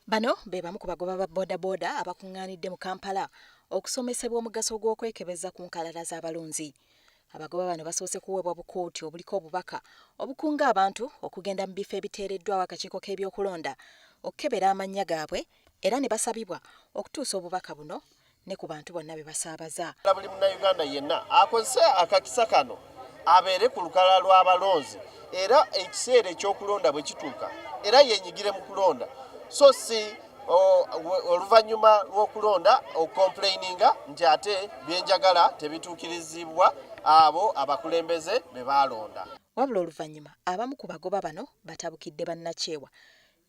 Bano be bamu ku bagoba ba bodaboda abakungaanidde mu Kampala okusomesebwa omugaso gw'okwekebeza ku nkalala z'abalonzi. Abagoba bano basoose kuweebwa bukooti obuliko obubaka obukunga abantu okugenda mu bifo ebiteereddwawo akakiiko k'ebyokulonda okukebera amannya gaabwe era ne basabibwa okutuusa obubaka buno ne ku bantu bonna be basaabaza. Buli Munnayuganda yenna akozese akakisa kano abeere ku lukalala lw'abalonzi era ekiseera ekyokulonda bwe kituuka era yenyigire mu kulonda, so si oluvannyuma lw'okulonda okukomplaininga nti ate byenjagala tebituukirizibwa abo abakulembeze be baalonda. Wabula oluvannyuma abamu ku bagoba bano batabukidde bannakyewa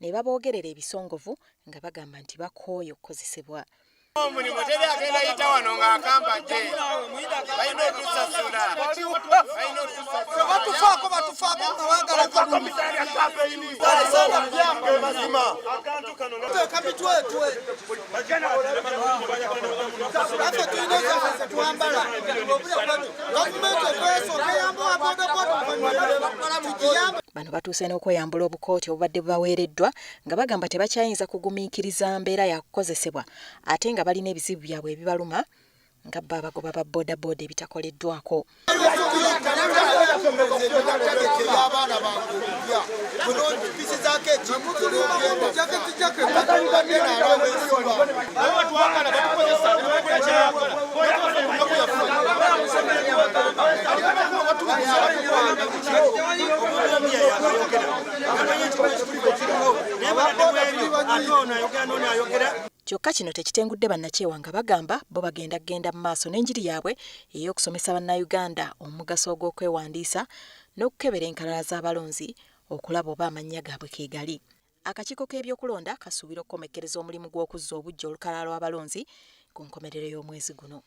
ne baboogerera ebisongovu nga bagamba nti bakooye okukozesebwa. Omulimu teri agenda yita wano ng'akambadde, balina otusasula, balina otusasula. Batufaako, batufaako nga baagala teeka mitwetwe, naffe tulina ezaffe zetwambala. Gavumenti ekwesooka eyamba owa bodaboda, tugiyambe. Bano batuuse n'okweyambula obukooti obubadde bubaweereddwa nga bagamba tebakyayinza kugumiikiriza mbeera ya kukozesebwa ate nga balina ebizibu byabwe ebibaluma nga bo abagoba ba bodaboda ebitakoleddwako. Abaana bange okulya bunopisizaako ekintu. Kyokka kino tekitengudde bannakyewa nga bagamba bo bagenda kugenda mu maaso n'enjiri yaabwe ey'okusomesa Bannayuganda omugaso ogw'okwewandiisa n'okukebera enkalala z'abalonzi okulaba oba amannya gaabwe keegali. Akakiiko k'ebyokulonda kasuubira okukomekkereza omulimu gw'okuzza obuggya olukalala lw'abalonzi ku nkomerero y'omwezi guno.